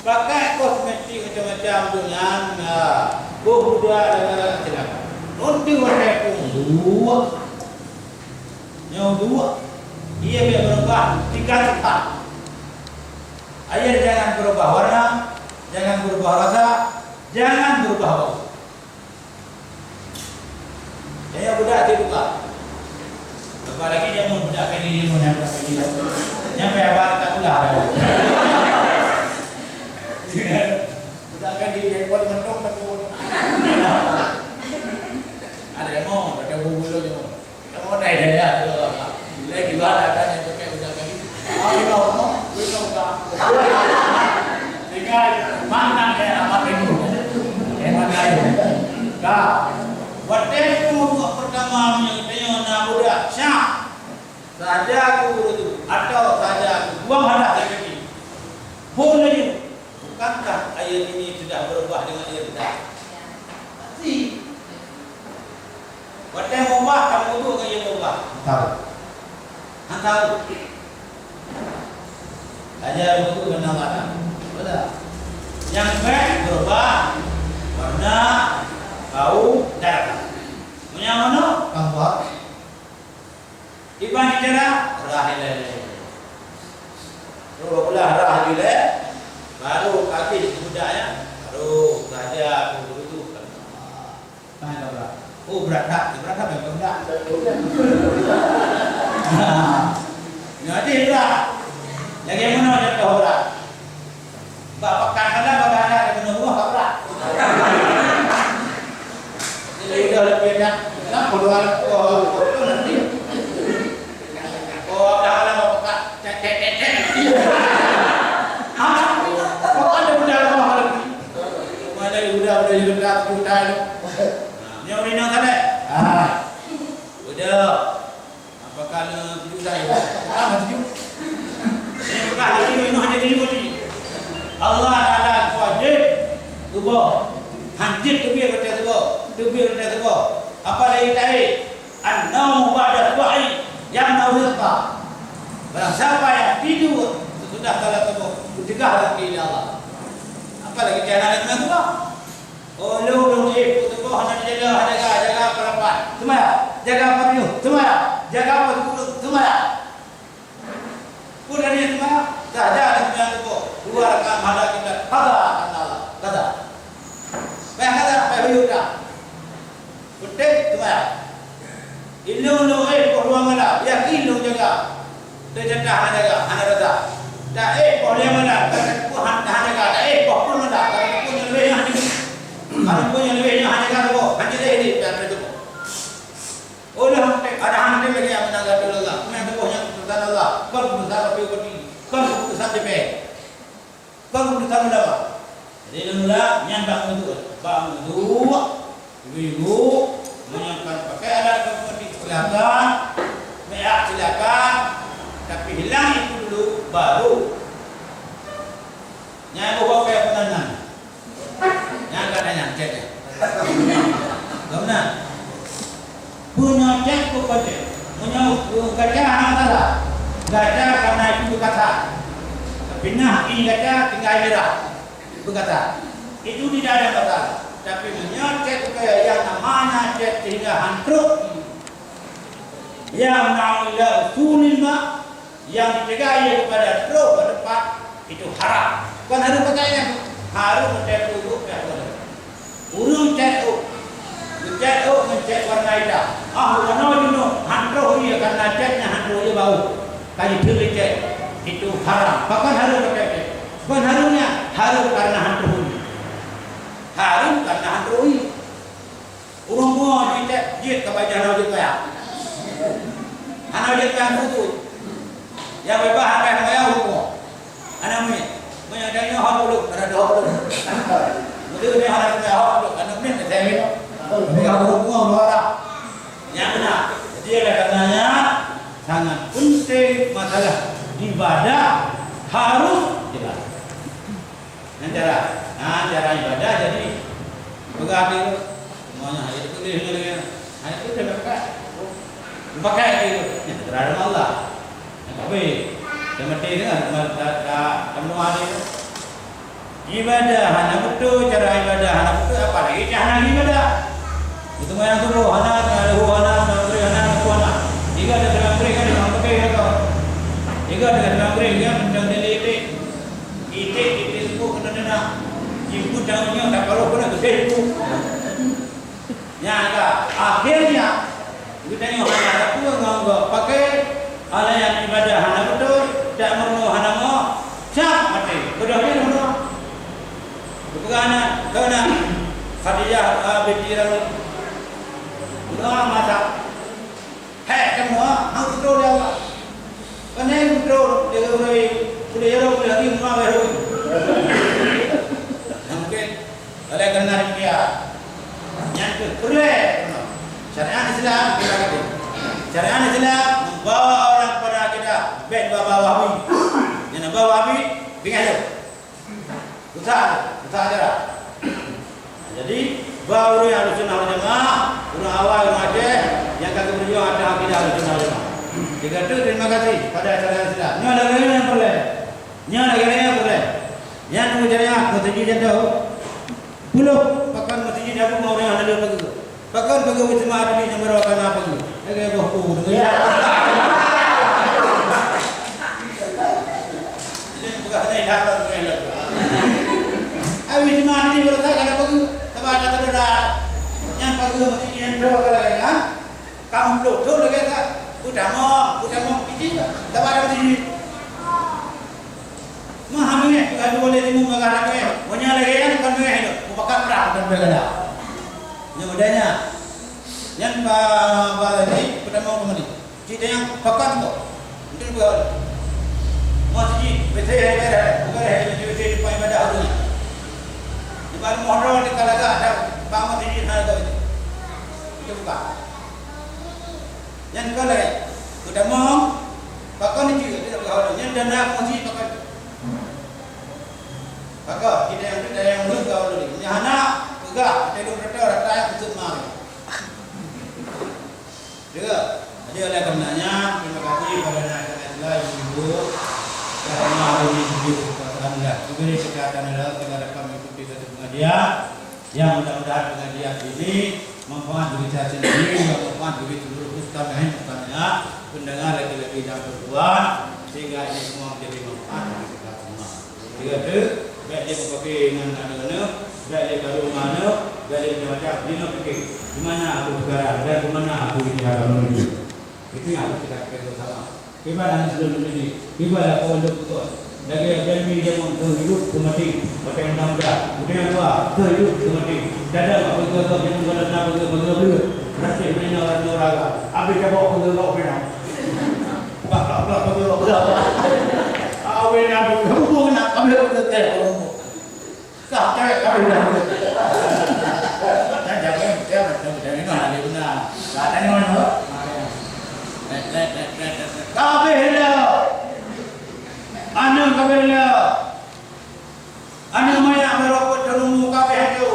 Pakai kosmetik macam-macam tu nyan, ha. Boh budak dan anak silakan. Untuk watèe uduk. Nyoe uduk. Ia bèk berubah tiga tempat. Air jangan berubah warna, jangan berubah rasa, jangan berubah bau. Jadi, budak tu buka. Apalagi dia mau budak kali ni, mau nyampe kali ni. Nyampe abang tak pula dah. Budak kali ni, dia pun mentong, mentong. Ada yang mau, ada bubulung yang mau. Kamu naik daya tu. Bila kita ada yang pakai udah kali. Aku mau, aku mau tak. Tinggal mantan ya, apa itu? Hebat lain. Dah. Watèe uduk pertama meunyoe na budak, syah. Saja aku urut tu, atau saja aku buang hadah dari kaki. Boleh. Bukankah air ini sudah berubah dengan air bedak? Pasti. Watèe meuubah, kamu uduk ngon air meuubah. Tahu. Han tahu. Aja uduk beuna warna. Betul. Nyang bèk berubah warna, bau, dan rasa. Meunyo meunoe, kamu buat. Iban cara rah ilèe. Roh ulah rah ilèe, baru kaki budak nyan, baru saja aku beruduh. Tanya ka berat. Oh, berat that, berat that, berat that. Nah, jadi berat. Lagi mana contoh berat? Bak pakan malam, bak anak dia bunuh buah, tak berat. Jadi, udah lebih dah. Kenapa dua anak? Oh, oh, oh, nanti. Oh, dah malam, bak pakan. Cek, cek, cek, cek. Hah? Kok ada udah rumah lagi? Rumah lagi udah, udah jadi dah, udah. Nah, ni orang yang sana. Ah. Udah. Apakah le tujuh tahun? Ah, tujuh. Ini bukan lagi, ini hanya tujuh ni. Allah Taala wajib tubuh. Hanjit tu dia kata tubuh. Teubiet dah teuboh. Apalagi taék, "An-naumu ba'da subhi yamna'ur rizqa." Barang siapa yang tidur sesudah salat subuh, mencegah rezeki dari Allah. Apalagi tiada lagi meunan subuh. Oh, lôn, lôn, eh, peutuboh hana jaga, hana jaga, jaga apa rapat. Seumayang, jaga apa tujuh, seumayang, jaga apa sepuluh, seumayang. Peue tadi seumayang? Saja ada seumayang suboh. Dua rakaat mada kita. Kada, kata Allah. Kada. Payah kada, payah huyup dah. Penting seumayang. Ilôn lôn éh poh dua malam, yakin lôn jaga. Teujadah hana jaga, hana rasa. Dak éh poh lhèe malam, kada teupeu hana jaga. Dak éh poh peuet malam, kada teupeu nyang leubeh nyan hana jaga. Kada teupeu nyang leubeh nyan hana jaga suboh. Hana jadeh deh, payah teupeu. Ulah ada hantom lagèe nyang meunang gata Allah. Meunang tuboh nyan keuputusan Allah, kon keuputusan rapi bupati, kon keuputusan D P R, kon keuputusan ulama. Jadi, lôn ulang, nyan bak meuduek, bak meuduek, ibu-ibu, meunyoe kon pakai adat bupati, silakan, meu'ah, silakan, tapi hilang itu dulu, baru. Nyan boh pakai peunangan. Nyang ka tanyang, cek, cek. Gobnyan. Peue nyoe cek, peue kon cek? Meunyoe gaca hana masalah. Gaca karena itu beukasah. Tapi nah, i gaca tinggai mirah. Beukasah. Itu tidak ada masalah. Tapi meunyoe cek supaya yang namanya cek sehingga hantrok, yang namanya usulil ma, yang dicegah ia kepada trok ke tempat, itu haram. Kon hareuem pakai nyan, hareuem meuteupeue buet pih kon. Ureueng cèt ôk, geucèt ôk ngon cèt warna itam. Ah, bunoe jinoe, han troh ie karena cèt nyan han troh ie bau. Ka jiteuek lé cèt, itu haram. Pakon hareuem pakai cèt? Kon hareuem nyan, hareuem karena han troh ie. Hareuem karena han troh ie. Ureueng pungo jicèt, jeuet ka bajèe hana jeuet payah. Hana jeuet payah khusus. Nyang beubaih hana payah ureueng pungo. Hana meuet. Meunyoe tanyoe hot ulôn, hana dua puluh. Meunyoe hana dua puluh, hana meuet, saya minum. Tapi kalau ureueng pungo, dua orang. Nyang beuna. Jadi, oleh karenanya, sangat penting masalah ibadah harus jelas. Nyan cara, nyan cara ibadah jadi peugah lé, semuanya hanya ditulis lé, hanya tulis dah pakai. Dipakai lé, nyan terhadap Allah. Nyan tapi, dan mati dengan, ta, ta, ta, ta, ibadah hana beutôi, cara ibadah hana beutôi, apalagi cara ibadah. Itu yang tubuh hana, ada hana, ada hana, ada hana. Tiga ada terang beri kan, orang pakai ya kau. Tiga ada terang beri kan, macam dia letek. Iték, iték seupôt keunan na. Jipeuet tanyoe nyoe, takalon keunan keu seuôt. Nyan ka, akhirnya, geutanyoe hana sapeue ngon gob pakai, alayan ibadah hana beutôi, dak meurunoe hana mo, cap maté. Beudôh jih meurunoe. Geupeugah na, keu na, Khadijah, ah, binti Rasul. Meurunoe masak. Hék, kamoe, hana beutôi lé Allah. Pane beutôi, dia ureueng, sudah ya, ureueng lagi, rumah baru. Mungkin, oleh karena dia, nyan tu, peureulèe. Syariat Islam, kita kata. Syariat Islam membawa orang kepada akidah, bèk bawa Wahabi. Nyang bawa Wahabi, tinggal tu. Susah, susah ajaran. Jadi, ba ureueng Ahlussunnah wal Jamaah, ureueng awai, ureueng Aceh, nyang ka geupeujuang ateueh akidah Ahlussunnah wal Jamaah. Sigoe teuk terima kasih pada acara Islam. Nyoe lagèe nyan peureulèe. Nyoe lagèe nyan peureulèe. Nyan ureueng Aceh, meuseujid nyan tau. Puluh pakon meuseujid Abu mau ureueng hana lé peugah. Pakon peugah wisma atlet nyang baroe kana peugah? Lagèe boh pu deungon. Jadi, peugah hana ilham, peugah ilham. Ai, wisma atlet baroe kana peugah? Sabab ada saudara nyang peugah meuseujid nyang droe ka lagèe nyan. Kamoe ploh thon lagèe ka. Peutamong, peutamong piti, sabab ada meuseujid. Meuhana meungieng, ka dua lé timu meuhana meungieng. Meunyoe lagèe nyan kon meungieng nyoe, mupakat prang dan beugala. Nyoe udahnya. Nyan ba, ba ni, peutamong keumeuni. Cit nyang pakat kok. Untuk beugala. Masjid, beutôi hai beureh, bukan hai beutôi-beutôi tempat ibadah ureueng. Di baru muhadharah di kalaga ada bang masjid hana tahu itu. Itu bukan. Nyan kon lagèe, peutamong, pakon jih, tidak beugala. Nyan dana masjid pakon. Maka, kita yang tu, yang mulut kau dulu. Nyang hana, peugah, kita duduk rata, rata, Kuteuek maaf. Deuh. Jadi, oleh karenanya, terima kasih pada anak-anak Islam, ibu-ibu, karena hari ini tujuh Ramadan lah. Diberi kesehatan Allah, segala dapat mengikuti satu pengajian. Yang mudah-mudahan pengajian ini manfaat bagi saya sendiri, juga manfaat bagi seluruh mustami'in, mustami'at, pendengar laki-laki dan perempuan, sehingga ini semua menjadi manfaat bagi kita semua. Tiga tu, baik dia mupakè ngon aneuk-aneuk, baik dia karu ngon aneuk, baik dia macam-macam, dia nak fikir, di mana aku sekarang dan ke mana aku ini akan menuju. Itu yang harus kita fikir bersama. Kiban aneuk lôn meundidik, kiban lakoe lôn peugot. Lagèe Jamil jameun, keu hidup keu maté, watèe muda-muda, watèe dua, keu hidup keu maté. Dadang bak peugöt-göt, jameun galak na peugöt-göt. Rasèh meunan rasa raga, abéh tabok peugöt-göt meunan. Bak, bak, bak, peugöt-göt. Awé na peugöt, hubung na, abéh peugöt-göt. Kah cewek kami dah. Dan jangan, jangan, jangan, jangan, jangan, jangan, jangan, jangan, jangan. Kabeh le. Aneuk kabeh le. Aneuk manyak barô peuet thôn umu kabeh tu.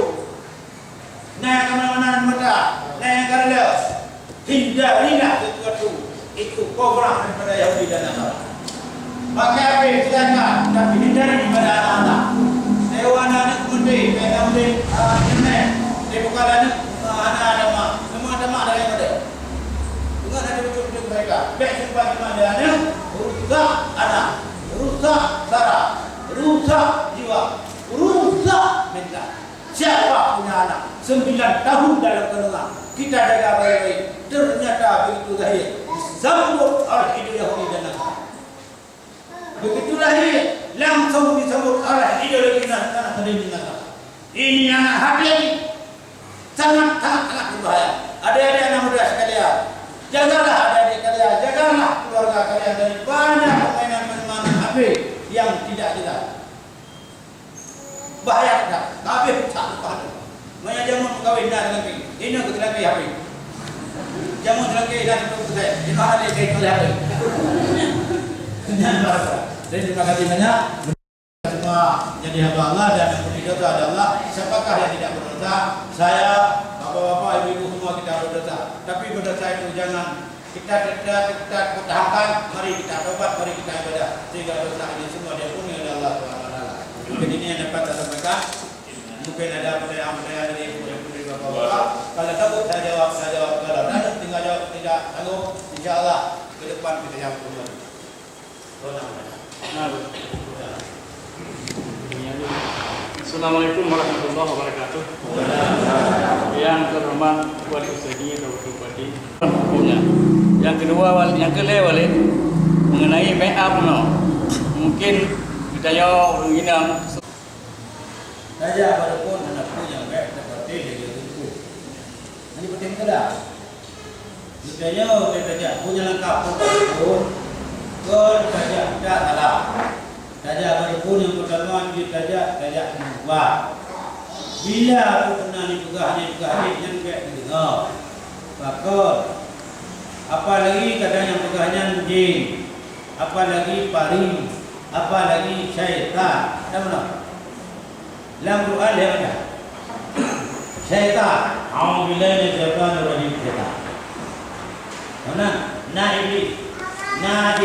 Na nyang ka meunan-meunan mata, na nyang ka reuloh. Hindarilah sesuatu itu program daripada Yahudi dan Nasara. Pakai habéh senjata, tapi hindari daripada anak-anak. Sewa aneuk meuti, kaya meuti, ah, nyeumeh. Dia bukan aneuk, ah, anak ada mak. Semua ada mak dan ayah ada. Ingat ada betul-betul mereka. Bèk simpan cuma ada aneuk, rusak anak, rusak sara, rusak jiwa, rusak mental. Siapa punya anak sembilan tahun dalam kandungan, kita jaga baik-baik, ternyata begitu lahir, disambut oleh ideologi Yahudi dan Nasara. Begitu lahir, langsung disambut oleh ideologi Nas-, Nasrani dan Nasara. Ini anak hati, sangat, sangat, sangat berbahaya. Adik-adik anak muda sekalian, jagalah adik-adik kalian, jagalah keluarga kalian dari banyak permainan-permainan api yang tidak jelas. Bahaya that, habéh that leupah tu. Meunyo jameun meukawen na teulangké, inong keu teulangké habéh. Jameun teulangké na teulangké, inong hana lé keu teulangké habéh. Nyan bahasa. Jadi, terima kasih banyak. Semua jadi hamba Allah dan yang punya dosa ada Allah. Siapakah yang tidak berdosa? Saya, bapak-bapak, ibu-ibu, semua kita berdosa. Tapi berdosa itu jangan Kita tetap, tetap pertahankan, mari kita tobat, mari kita ibadah, sehingga dosa ini semua diampuni oleh Allah Subhanahu wa Taala. Mungkin ini yang dapat saya sampaikan. Mungkin ada pertanyaan-pertanyaan dari ibu-ibu, dari bapak-bapak. Kalau takut saya jawab, saya jawab. Kalau ada tinggal jawab tidak sanggup, insya Allah ke depan kita jawab kembali. Assalamualaikum warahmatullahi wabarakatuh. Yang terhormat Wali Ustaz atau Bupati. Yang kedua, wal-, yang kelhèe, Walid, mengenai make up no. Mungkin geutanyoe ureueng inong. Tajak bak dukon hana peue nyang bèk tapatéh lé geuh teungku. Hana patéh meukeudang. Geutanyoe tajak, peue nyang langkah phôn bak dukon, kon tajak that salah. Tajak bak dukon nyang peutama jeuet tajak, tajak meuubah. Bila peue na jipeugah, jipeugah nyan bèk teudeungoe. Pakon? Apalagi kadang nyang peugah nyan jin. Apalagi pari, apalagi syaitan. Ada mana? Lam Quran dia baca. Syaitan. A'udzubillahi minasyaitonirrajim, syaitan. Mana? Na iblis. Na